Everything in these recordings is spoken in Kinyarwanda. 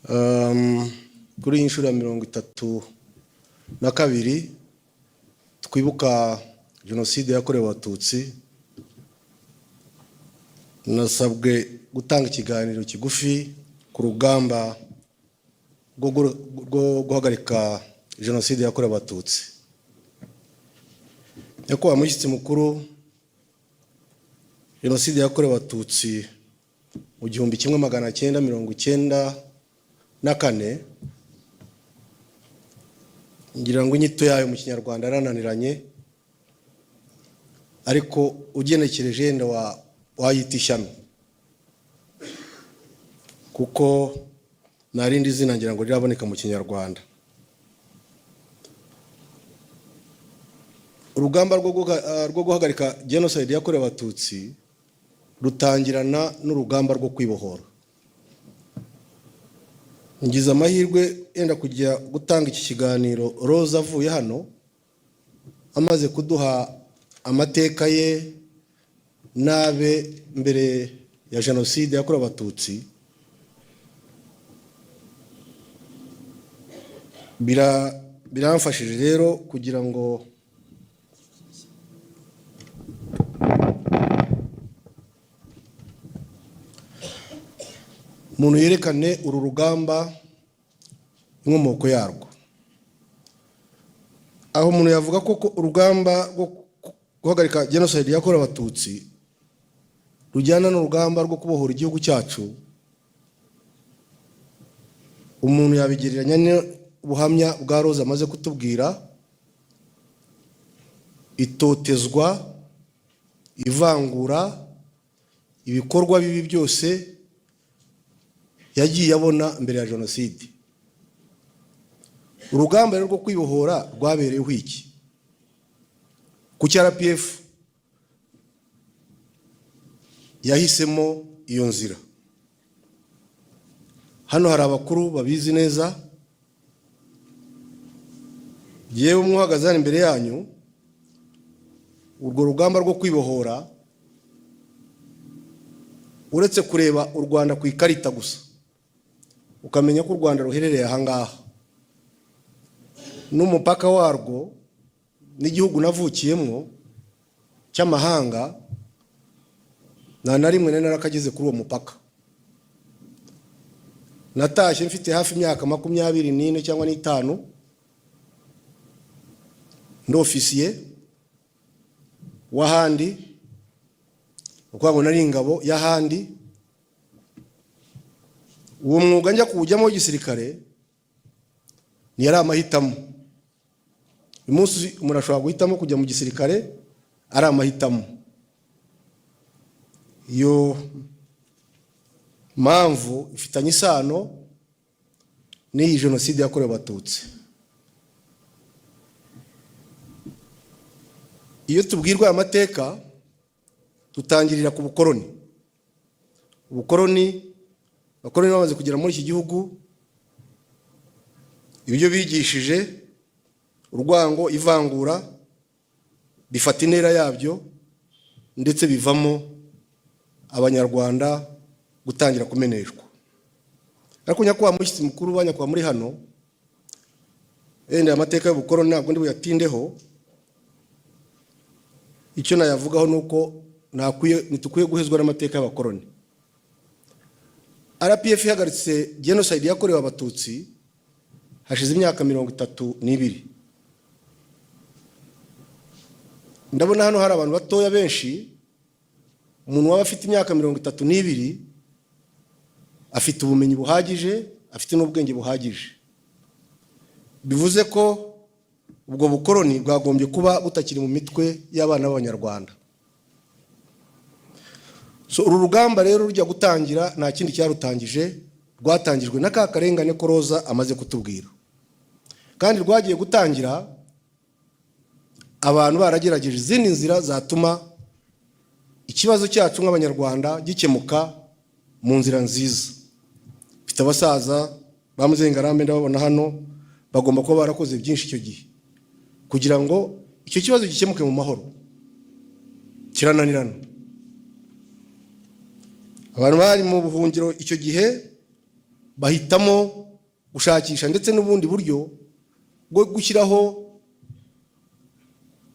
Kuri iyi nshuro ya 32 twibuka Jenoside yakorewe Abatutsi, nasabwe gutanga ikiganiro kigufi ku rugamba rwo guhagarika Jenoside yakorewe Abatutsi. Nyakubahwa mushyitsi mukuru, Jenoside yakorewe Abatutsi mu 1994, ngira ngo inyito yayo mu Kinyarwanda yarananiranye, ariko ugenekereje yenda wayita ishyano, kuko nta rindi zina ngira ngo riraboneka mu Kinyarwanda. Urugamba rwo guhagarika Jenoside yakorewe Abatutsi rutangirana n'urugamba rwo kwibohora. Ngize amahirwe yenda kujya gutanga iki kiganiro Rose avuye hano, amaze kuduha amateka ye n'abe mbere ya Jenoside yakorewe Abatutsi. Biramfashije rero kugira ngo umuntu yerekane uru rugamba inkomoko yarwo. Aho umuntu yavuga ko urugamba rwo guhagarika Jenoside yakorewe Abatutsi rujyana n'urugamba rwo kubohora igihugu cyacu, umuntu yabigereranya n'ubuhamya bwa Rose amaze kutubwira: itotezwa, ivangura, ibikorwa bibi byose yagiye abona mbere ya Jenoside. Urugamba rero rwo kwibohora rwabereyeho iki? Kuki RPF yahisemo iyo nzira? Hano hari abakuru babizi neza. Yewe, umwe uhagaze hano imbere yanyu, urwo rugamba rwo kwibohora, uretse kureba u Rwanda ku ikarita gusa ukamenya ko u Rwanda ruherereye aha ngaha n'umupaka warwo n'igihugu navukiyemo cy'amahanga, nta na rimwe nari narakageze kuri uwo mupaka. Natashye mfite hafi imyaka 24 cyangwa n'itanu, ndi ofisiye w'ahandi, ni ukuvuga ngo nari ingabo y'ahandi. Uwo mwuga njya kuwujyamo w'igisirikare ntiyari amahitamo. Uyu munsi umuntu ashobora guhitamo kujya mu gisirikare, ari amahitamo. Iyo mpamvu ifitanye isano n'iyi Jenoside yakorewe Abatutsi. Iyo tubwirwa aya mateka, dutangirira ku bukoroni. Ubukoroni, abakoroni bamaze kugera muri iki gihugu, ibyo bigishije, urwango, ivangura, bifata intera yabyo, ndetse bivamo Abanyarwanda gutangira kumeneshwa. Ariko nyakubahwa mushyitsi mukuru, ba nyakubahwa muri hano, wenda amateka y'ubukoroni ntabwo ndi buyatindeho. Icyo nayavugaho ni uko ntitukwiye guhezwa n'amateka y'abakoroni. RPF ihagaritse Genocide yakorewe Abatutsi hashize imyaka 32. Ndabona hano hari abantu batoya benshi. Umuntu waba afite imyaka 32 afite ubumenyi buhagije, afite n'ubwenge buhagije. Bivuze ko ubwo bukoroni bwagombye kuba butakiri mu mitwe y'abana b'Abanyarwanda. So uru rugamba rero rujya gutangira, nta kindi cyarutangije, rwatangijwe na ka karengane ko Roza amaze kutubwira. Kandi rwagiye gutangira abantu baragerageje izindi nzira zatuma ikibazo cyacu nk'Abanyarwanda gikemuka mu nzira nziza. Mfite abasaza ba Muzengarambe, ndababona hano, bagomba kuba barakoze byinshi icyo gihe kugira ngo icyo kibazo gikemuke mu mahoro. Kirananirana. Abantu bari mu buhungiro icyo gihe Bahitamo gushakisha ndetse n'ubundi buryo bwo gushyiraho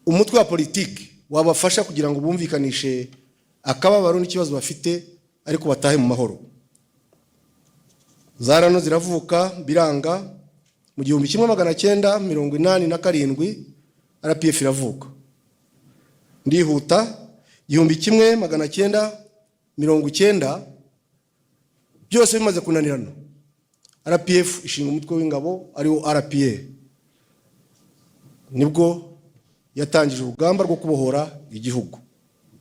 umutwe wa politiki wabafasha kugira ngo bumvikanishe akababaro n'ikibazo bafite, ariko batahe mu mahoro. Za RANU ziravuka, biranga. Mu 1987 RPF iravuka. Ndihuta. 1990, byose bimaze kunanirana, RPF ishinga umutwe w'ingabo ariwo RPA. Nibwo yatangije urugamba rwo kubohora igihugu,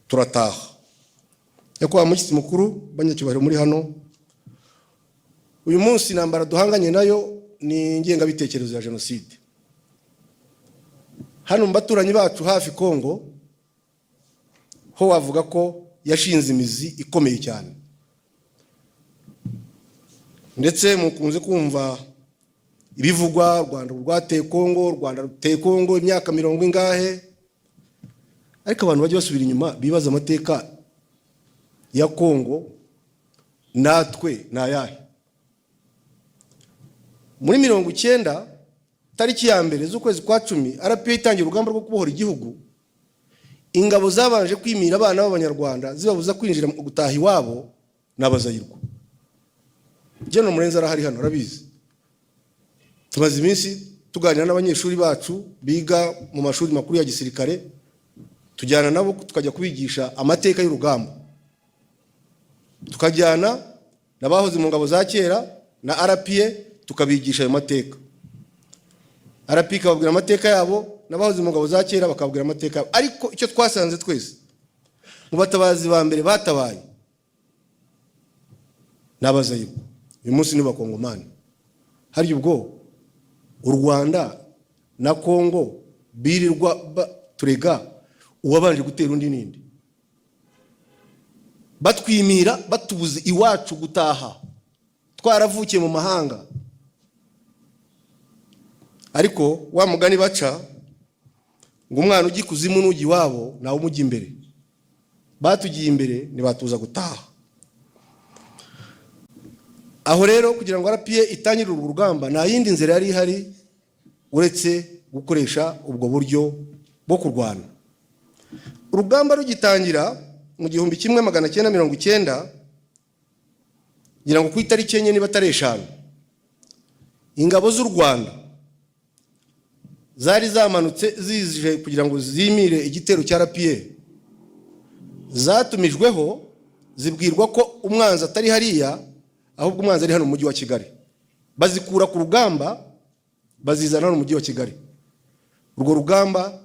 turataha. Nyakubahwa mushyitsi mukuru, banyacyubahiro muri hano uyu munsi, intambara duhanganye nayo ni ingengabitekerezo ya jenoside. Hano mu baturanyi bacu hafi, Kongo, ho wavuga ko yashinze imizi ikomeye cyane. Ndetse mukunze kumva ibivugwa: u Rwanda rwateye Kongo, u Rwanda ruteye Kongo imyaka mirongo ingahe. Ariko abantu bajya basubira inyuma bibaza amateka ya Kongo natwe ni ayahe? Muri 90, tariki ya 1 z'ukwezi kwa 10, RPA itangira urugamba rwo kubohora igihugu. Ingabo zabanje kwimira abana b'Abanyarwanda, zibabuza kwinjira gutaha iwabo, ni Abazayirwa. General Murenzi arahari hano, arabizi. Tumaze iminsi tuganira n'abanyeshuri bacu biga mu mashuri makuru ya gisirikare, tujyana nabo tukajya kubigisha amateka y'urugamba, tukajyana n'abahoze mu ngabo za kera na RPA, tukabigisha ayo mateka. RPA ikababwira amateka yabo, n'abahoze mu ngabo za kera bakababwira amateka yabo. Ariko icyo twasanze twese, mu batabazi ba mbere batabaye ni Abazayirwa. Uyu munsi ni Bakongomani. Harya ubwo u Rwanda na Kongo birirwa turega, uwabanje gutera undi ninde? Batwimira, batubuze iwacu gutaha, twaravukiye mu mahanga. Ariko wa mugani baca ngo umwana ujya ikuzimu n'ujya iwabo nawe umujya imbere. Batugiye imbere, ntibatuza gutaha. Aho rero, kugira ngo RPA itangire urwo rugamba, nta yindi nzira yari ihari uretse gukoresha ubwo buryo bwo kurwana. Urugamba rugitangira mu 1990, ngira ngo ku itariki 4 niba atari 5, ingabo z'u Rwanda zari zamanutse zije kugira ngo zimire igitero cya RPA. Zatumijweho, zibwirwa ko umwanzi atari hariya, ahubwo umwanzi ari hano mu mujyi wa Kigali. Bazikura ku rugamba, bazizana hano mu mujyi wa Kigali. Urwo rugamba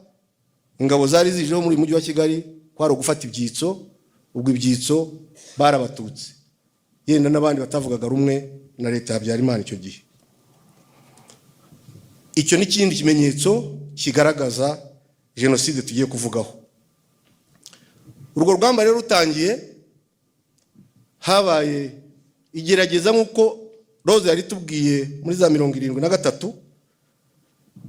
ingabo zari zijeho muri uyu mujyi wa Kigali kwari ugufata ibyitso. Ubwo ibyitso barabatutsi, yenda n'abandi batavugaga rumwe na leta ya Habyarimana icyo gihe. Icyo ni ikindi kimenyetso kigaragaza jenoside tugiye kuvugaho. Urwo rugamba rero rutangiye, habaye igerageza nk'uko Rose yari tubwiye muri za 73.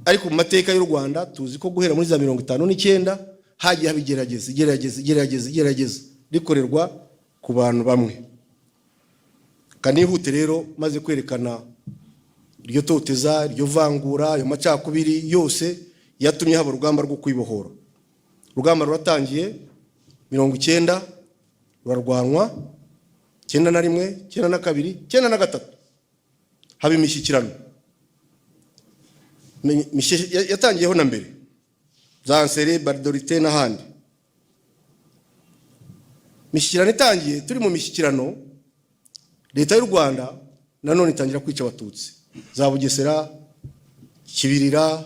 Ariko mu mateka y'u Rwanda tuzi ko guhera muri za 59 hagiye haba igerageza, igerageza, igerageza, igerageza rikorerwa ku bantu bamwe. Kanihute rero, maze kwerekana iryo toteza, iryo vangura, ayo macakubiri yose yatumye haba urugamba rwo kwibohora. Urugamba ruratangiye 90, rurarwanwa 91, 92, 93, haba imishyikirano. Yatangiyeho na mbere, za Nsele, Gbadolite n'ahandi. Imishyikirano itangiye, turi mu mishyikirano, leta y'u Rwanda nanone itangira kwica Abatutsi, za Bugesera, Kibirira,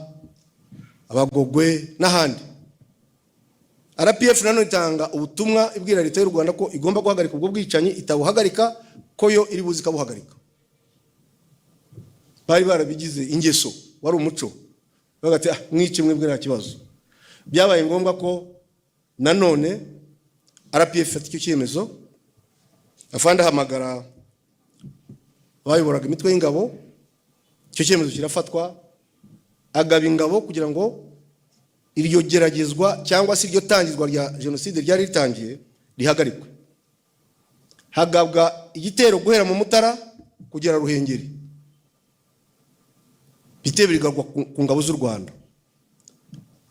Abagogwe n'ahandi. RPF nanone itanga ubutumwa ibwira leta y'u Rwanda ko igomba guhagarika ubwo bwicanyi, itabuhagarika ko yo iri buzi ikabuhagarika. Bari barabigize ingeso, wari umuco. Bavuga ati: "Ah, mwice mwebwe, nta kibazo." Byabaye ngombwa ko nanone RPF ifata icyo cyemezo. Afande ahamagara abayoboraga imitwe y'ingabo, icyo cyemezo kirafatwa, agaba ingabo kugira ngo iryo geragezwa cyangwa se iryo tangizwa rya jenoside ryari ritangiye rihagarikwe. Hagabwa igitero guhera mu Mutara. kugera Ruhengeri, ibitero bigagwa ku ngabo z'u Rwanda.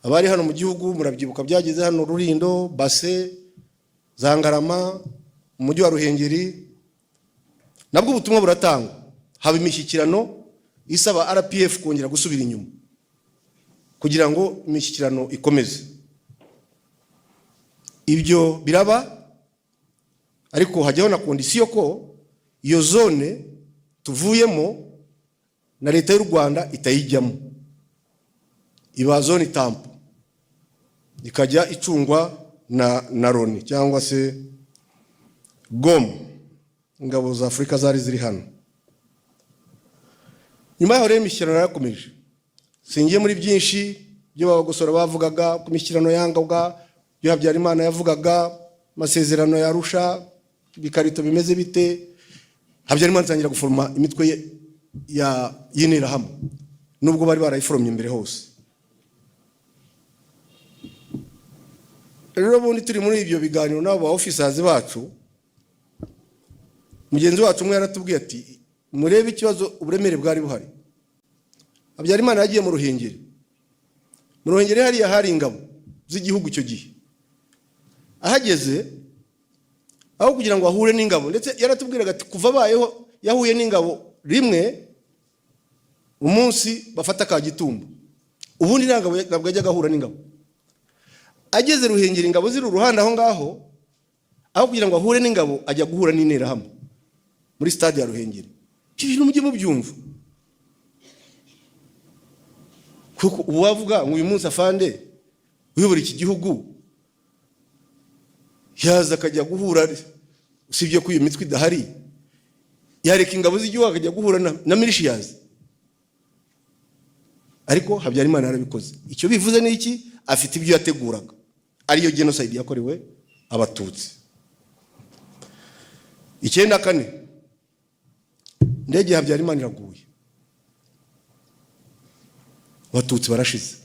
Abari hano mu gihugu murabyibuka, byageze hano Rulindo, Base, za Ngarama, mu mujyi wa Ruhengeri. Nabwo ubutumwa buratangwa, haba imishyikirano isaba RPF kongera gusubira inyuma kugira ngo imishyikirano ikomeze. Ibyo biraba, ariko hajyaho na condition ko iyo zone tuvuyemo na Leta y'u Rwanda itayijyamo, iba zone tampon, ikajya icungwa na Loni cyangwa se GOM, ingabo za Afurika zari ziri hano. Nyuma yaho rero imishyikirano yarakomeje. Singiye muri byinshi byo babagosora bavugaga ku mishyikirano yangabwa, ibyo Habyarimana yavugaga, amasezerano ya Arusha, ibikarito bimeze bite. Habyarimana atangira guforoma imitwe ye y'Interahamwe, nubwo bari barayiforomye mbere hose. Rero ubundi turi muri ibyo biganiro n'abo ba officers bacu, mugenzi wacu umwe yaratubwiye ati: "Murebe ikibazo, uburemere bwari buhari." Habyarimana yagiye mu Ruhengeri. Mu Ruhengeri hariya hari ingabo z'igihugu icyo gihe. Ahageze, aho kugira ngo ahure n'ingabo, ndetse yaratubwiraga ati kuva abayeho yahuye n'ingabo rimwe, umunsi bafata Kagitumba, ubundi ntabwo yajyaga ahura n'ingabo. Ageze Ruhengeri, ingabo ziri uruhande aho ngaho, aho kugira ngo ahure n'ingabo ajya guhura n'Interahamwe muri stade ya Ruhengeri. Ibyo bintu mujye mubyumva, kuko ubu wavuga ngo uyu munsi afande uyobora iki gihugu yaza akajya guhura, usibye ko iyo mitwe idahari, yareka ingabo z'igihugu akajya guhura na militias? Ariko Habyarimana yarabikoze. Icyo bivuze ni iki? Afite ibyo yateguraga, ariyo genocide yakorewe Abatutsi. 94, indege ya Habyarimana iraguye, Abatutsi barashize.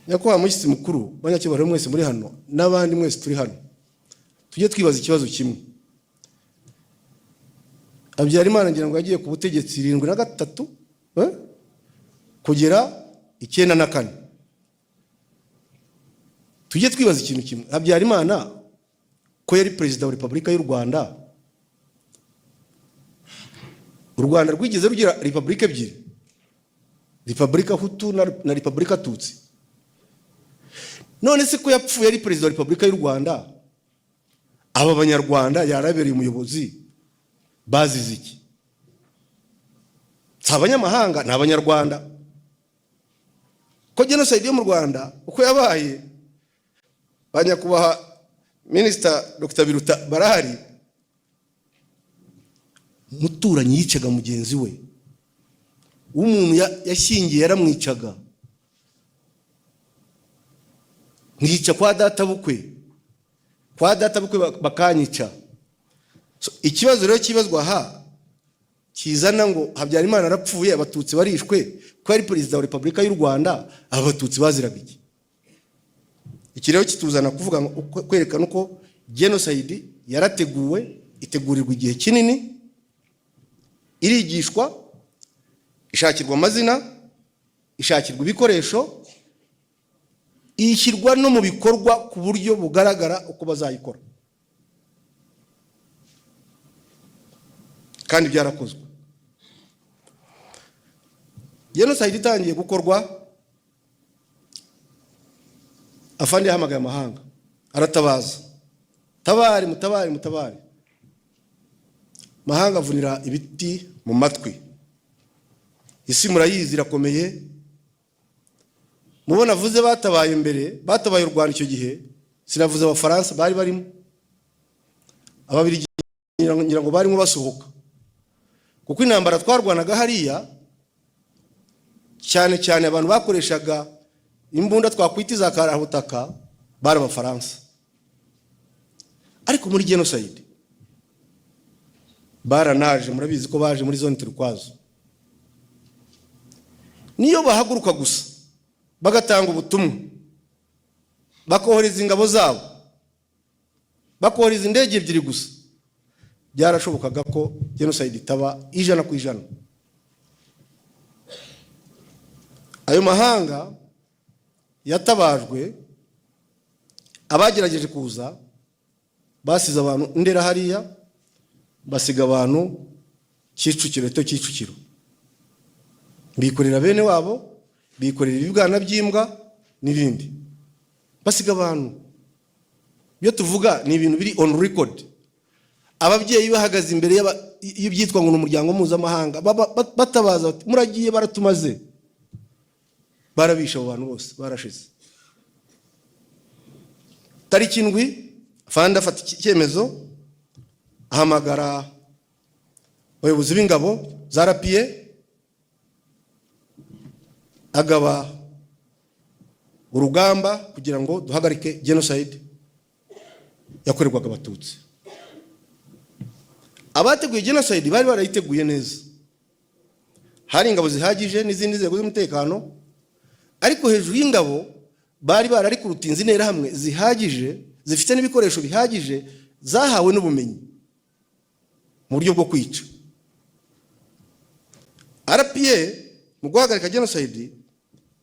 Nyakubahwa mushyitsi mukuru, banyacyubahiro mwese muri hano n'abandi mwese turi hano, tujye twibaza ikibazo kimwe. Habyarimana ngira ngo yagiye ku butegetsi 73 kugera 94. Tujye twibaza ikintu kimwe: Habyarimana ko yari perezida wa Repubulika y'u Rwanda, u Rwanda rwigeze rugira repubulika ebyiri, Repubulika Hutu na Repubulika Tutsi. None se ko yapfuye ari perezida wa Repubulika y'u Rwanda, aba Banyarwanda yarabereye umuyobozi bazize iki? Si abanyamahanga, ni Abanyarwanda. Ko genocide yo mu Rwanda uko yabaye, ba nyakubahwa Minisita Dr Biruta barahari, umuturanyi yicaga mugenzi we, umuntu yashyingiye yaramwicaga, nkica kwa data bukwe, kwa data bukwe bakanyica. So, ikibazo rero kibazwa aha kizana ngo Habyarimana arapfuye, Abatutsi barishwe, ko yari perezida wa Repubulika y'u Rwanda, aba Batutsi baziraga iki? Iki rero kituzana kuvuga ngo kwerekana uko genocide yarateguwe, itegurirwa igihe kinini, irigishwa, ishakirwa amazina, ishakirwa ibikoresho, ishyirwa no mu bikorwa ku buryo bugaragara uko bazayikora, kandi byarakozwe. Genocide itangiye gukorwa, afande yahamagaye amahanga, aratabaza: "Tabari, mutabari, mutabari!" Mahanga avunira ibiti mu matwi. Isi murayizi irakomeye. Mubona avuze batabaye mbere, batabaye u Rwanda icyo gihe, sinavuze Abafaransa bari barimo, Ababiligi ngira ngo barimo basohoka, kuko intambara twarwanaga hariya cyane cyane abantu bakoreshaga imbunda twakwita iza karabutaka bari Abafaransa. Ariko muri genocide baranaje, murabizi ko baje muri zone turquoise. Niyo bahaguruka gusa bagatanga ubutumwa, bakohereza ingabo zabo, bakohereza indege ebyiri gusa. Byarashobokaga ko genocide itaba 100%. Ayo mahanga yatabajwe, abagerageje kuza basize abantu Ndera hariya, basiga abantu Kicukiro, eto Kicukiro, bikorera bene wabo, bikorera ibibwana by'imbwa n'ibindi, basiga abantu. Ibyo tuvuga ni ibintu biri on record. Ababyeyi bahagaze imbere y'ibyitwa ngo ni umuryango mpuzamahanga, batabaza bati: "Muragiye, baratumaze, barabishe." Abo bantu bose barashize. Tariki 7, afande afata icyemezo, ahamagara abayobozi b'ingabo za RPA, agaba urugamba kugira ngo duhagarike genocide yakorerwaga Abatutsi. Abateguye genocide bari barayiteguye neza, hari ingabo zihagije n'izindi nzego z'umutekano, ariko hejuru y'ingabo bari bararikurutinze interahamwe zihagije, zifite n'ibikoresho bihagije, zahawe n'ubumenyi mu buryo bwo kwica. RPA mu guhagarika genocide,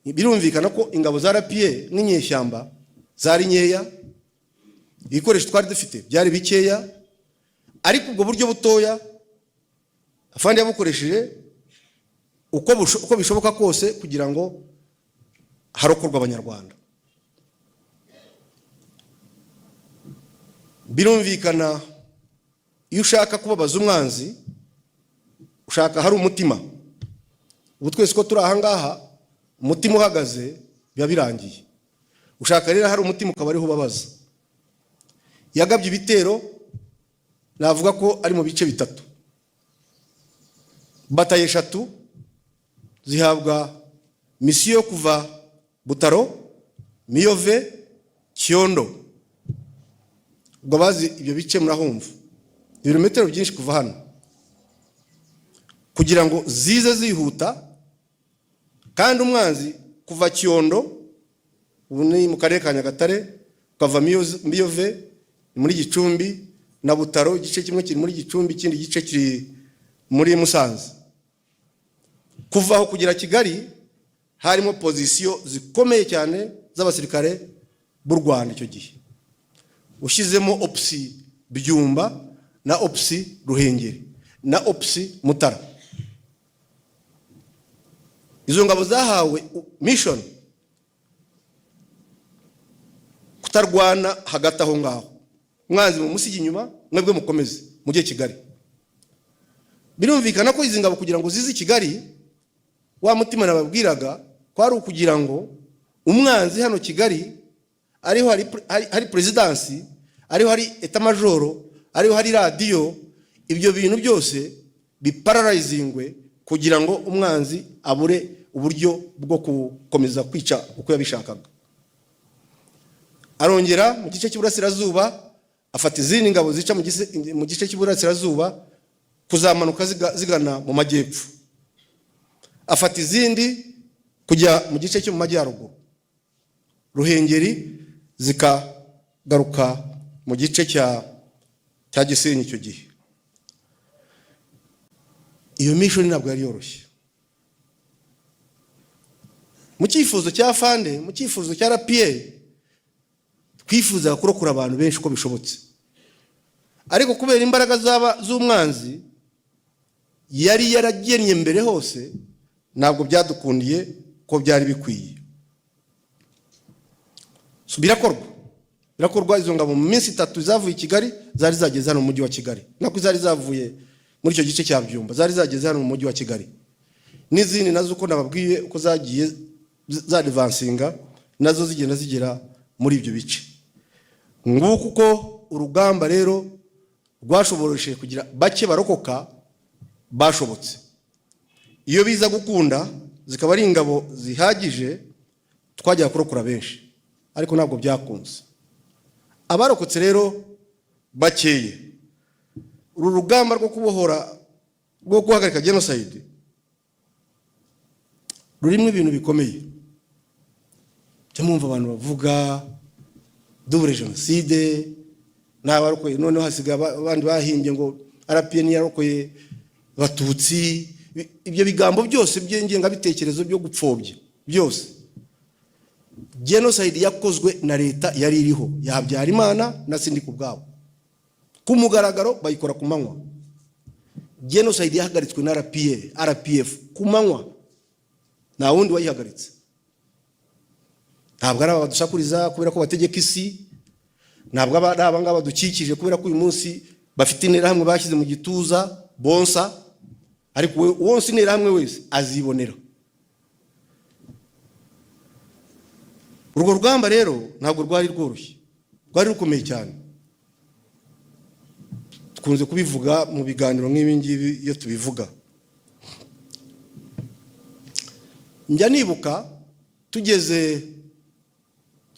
birumvikana ko ingabo za RPA n'inyeshyamba zari nkeya, ibikoresho twari dufite byari bikeya, ariko ubwo buryo butoya afande yabukoresheje uko bishoboka kose kugira ngo harokorwe Abanyarwanda. Birumvikana, iyo ushaka kubabaza umwanzi, ushaka hari umutima. Ubu twese ko turi ahangaha, umutima uhagaze biba birangiye. Ushaka rero hari umutima, ukaba ariho ubabaza. Yagabye ibitero, navuga ko ari mu bice bitatu. Batayo eshatu zihabwa misiyo yo kuva Butaro, Miyove, Cyondo. Ubwo abazi ibyo bice murahumva, ibirometero byinshi kuva hano, kugira ngo zize zihuta. Kandi umwanzi kuva Cyondo, ubu ni mu karere ka Nyagatare, ukava Miyove ni muri Gicumbi, na Butaro, igice kimwe kiri muri Gicumbi, ikindi gice kiri muri Musanze. Kuva aho kugera Kigali harimo pozisiyo zikomeye cyane z'abasirikare b'u Rwanda icyo gihe, ushyizemo OPS Byumba na OPS Ruhengeri na OPS Mutara. Izo ngabo zahawe mission kutarwana hagati aho ngaho, umwanzi mu musigi inyuma, mwebwe mukomeze mujye Kigali. Birumvikana ko izi ngabo kugira ngo zize i Kigali, wa mutima nababwiraga ko ari ukugira ngo umwanzi hano Kigali ariho hari perezidansi, ariho hari état-major, ariho hari radiyo, ibyo bintu byose bipararayizingwe kugira ngo umwanzi abure uburyo bwo gukomeza kwica uko yabishakaga. Arongera mu gice cy'iburasirazuba afata izindi ngabo zica mu gice cy'iburasirazuba kuzamanuka zigana mu majyepfo, afata izindi kujya mu gice cyo mu majyaruguru, Ruhengeri, zikagaruka mu gice cya Gisenyi. Icyo gihe iyo mission ntabwo yari yoroshye. Mu cyifuzo cya fande, mu cyifuzo cya RPA, twifuzaga kurokora abantu benshi uko bishobotse, ariko kubera imbaraga zaba z'umwanzi yari yaragennye mbere hose, ntabwo byadukundiye ko byari bikwiye. So, birakorwa, birakorwa. Izo ngabo mu minsi 3 zavuye i Kigali zari zageze hano mu mujyi wa Kigali, nako zari zavuye muri icyo gice cya Byumba, zari zageze hano mu mujyi wa Kigali. N'izindi nazo, uko nababwiye uko zagiye zadivansinga, nazo zigenda zigera muri ibyo bice. Nguko uko urugamba rero rwashoboresheje kugira bake barokoka bashobotse. Iyo biza gukunda zikaba ari ingabo zihagije, twajyaga kurokora benshi, ariko ntabwo byakunze. Abarokotse rero bakeye, uru rugamba rwo kubohora, rwo guhagarika genocide, rurimo ibintu bikomeye. Jya mwumva abantu bavuga double génocide n'abarokoye, noneho hasigaye abandi bahimbye ngo RPA ntiyarokoye Abatutsi. Ibyo bigambo byose by'ingengabitekerezo byo gupfobya byose, genocide yakozwe na leta yari iriho ya Habyarimana na Sindikubwabo ku mugaragaro, bayikora ku manywa. Genocide yahagaritswe na RPA, RPF ku manywa, nta wundi wayihagaritse. Ntabwo ari aba badusakuriza kubera ko bategeka isi, ntabwo ari aba ngaba badukikije kubera ko uyu munsi bafite Interahamwe bashyize mu gituza bonsa. Ariko wonsa Interahamwe wese azibonera. Urwo rugamba rero ntabwo rwari rworoshye, rwari rukomeye cyane. Dukunze kubivuga mu biganiro nk'ibi ngibi. Iyo tubivuga, njya nibuka tugeze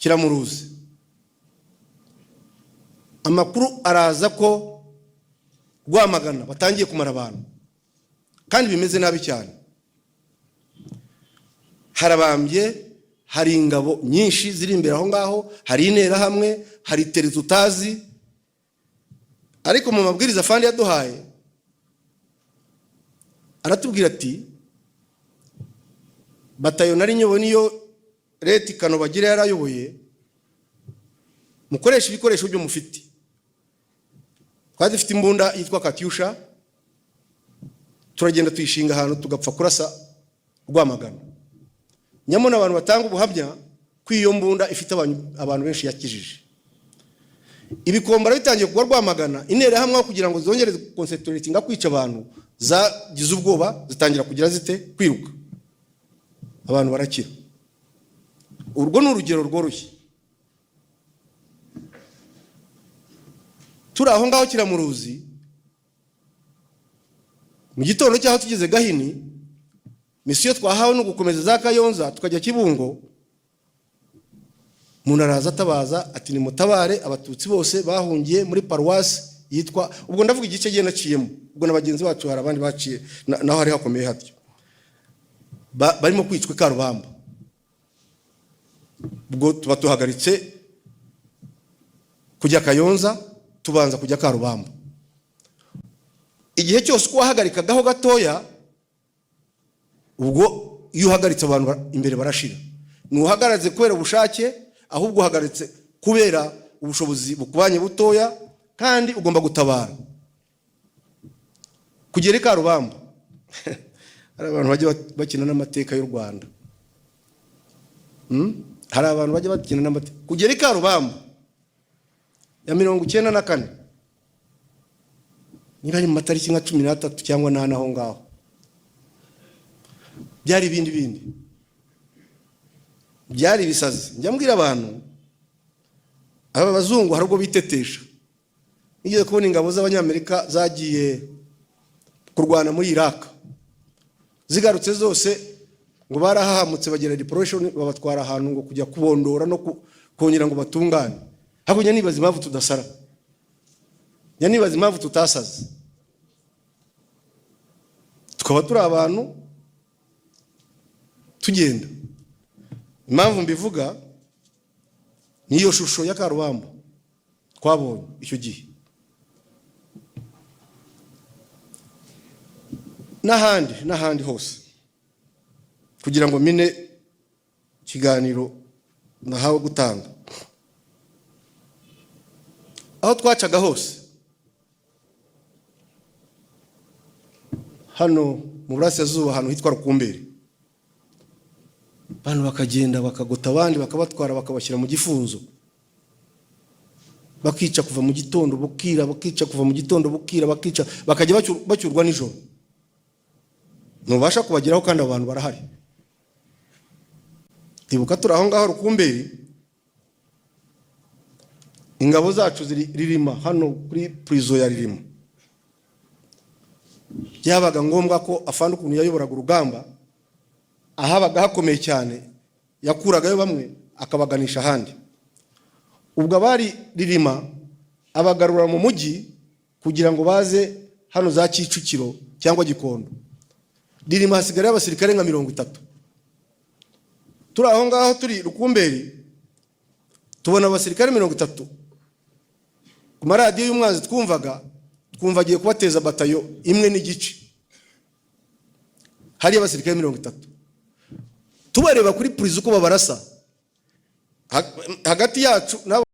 Kiramuruzi, amakuru araza ko Rwamagana batangiye kumara abantu kandi bimeze nabi cyane, harabambye, hari ingabo nyinshi ziri imbere aho ngaho, hari Interahamwe, hari terizi utazi. Ariko mu mabwiriza afande yaduhaye, aratubwira ati: "Batayo nari nyoboye, niyo leta Kanobagire yarayoboye, mukoresha ibikoresho byo mufite." Twari dufite imbunda yitwa Katyusha, turagenda tuyishinga ahantu, tugapfa kurasa Rwamagana. Nyamara abantu batanga ubuhamya ko iyo mbunda ifite abantu benshi yakijije. Ibikombara bitangiye kugwa Rwamagana, Interahamwe aho kugira ngo zongere concentratinga kwica abantu, zagize ubwoba, zitangira kugira zite? Kwiruka, abantu barakira. Urwo ni urugero rworoshye. Turi aho ngaho Kiramuruzi, mu gitondo cyaho tugeze Gahini, mission twahawe no gukomeza za Kayonza tukajya Kibungo. Umuntu araza atabaza ati: "Nimutabare, Abatutsi bose bahungiye muri paruwasi yitwa..." Ubwo ndavuga igice gihe naciyemo, ubwo na bagenzi bacu hari abandi baciye naho hari hakomeye hatyo. Barimo kwicwa i Karubamba. Ubwo tuba tuhagaritse kujya Kayonza, tubanza kujya Karubamba. Igihe cyose uko wahagarikagaho gatoya, ubwo iyo uhagaritse abantu imbere barashira. Ntuhagaritse kubera ubushake, ahubwo uhagaritse kubera ubushobozi bukubanye butoya, kandi ugomba gutabara. Kugera i Karubamba, hari abantu bajya bakina n'amateka y'u Rwanda. Hari abantu bajya bakina n'amateka. Kugera i Karubamba ya 94, niba ari mu matariki nka 13 cyangwa 4 aho ngaho, byari ibindi bindi, byari ibisazi. Njya mbwira abantu, aba bazungu hari ubwo bitetesha. Nigeze kubona ingabo z'Abanyamerika zagiye kurwana muri Iraq, zigarutse zose ngo barahahamutse, bagira depression, babatwara ahantu ngo kujya kubondora no kongera ngo batungane. Hakurya nibaza impamvu tudasara, njya nibaza impamvu tutasaze, tukaba turi abantu tugenda. Impamvu mbivuga niyo shusho ya Karubamba twabonye icyo gihe n'ahandi n'ahandi hose, kugira ngo mine ikiganiro nahawe gutanga. Aho twacaga hose hano mu burasirazuba, ahantu hitwa Rukumberi, abantu bakagenda bakagota abandi, bakabatwara, bakabashyira mu gifunzo, bakica kuva mu gitondo bukira, bakica kuva mu gitondo bukira, bakica, bakajya bacyurwa nijoro. Ntubasha kubageraho kandi abantu barahari. Ndibuka turi aho ngaho Rukumberi, ingabo zacu ziri Ririma, hano kuri prison ya Ririma. Byabaga ngombwa ko afande, ukuntu yayoboraga urugamba, ahabaga hakomeye cyane yakuragayo bamwe akabaganisha ahandi. Ubwo abari Ririma abagarura mu mujyi kugira ngo baze hano za Kicukiro cyangwa Gikondo. Ririma hasigarayo abasirikare nka 30. Turi aho ngaho, turi Rukumberi, tubona abasirikare 30 ku maradiyo y'umwanzi twumvaga. Twumva agiye kubateza batayo 1.5, hariyo abasirikare 30, tubareba kuri purize uko babarasa hagati yacu n'abo.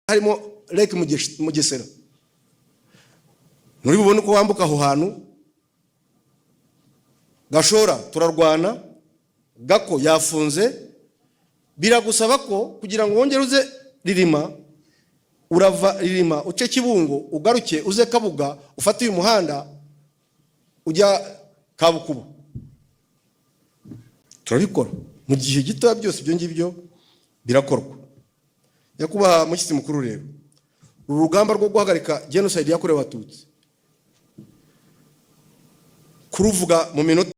Harimo Lake Mugesera, nturi bubone uko wambuka aho hantu. Gashora turarwana, Gako yafunze. Biragusaba ko kugira ngo wongere uze Ririma, urava Ririma uce Kibungo, ugaruke uze Kabuga, ufate uyu muhanda ujya Kabukuba. Turabikora mu gihe gitoya, byose ibyo ngibyo birakorwa. Nyakubahwa mushyitsi mukuru, rero uru rugamba rwo guhagarika jenoside yakorewe Abatutsi, kuruvuga mu minota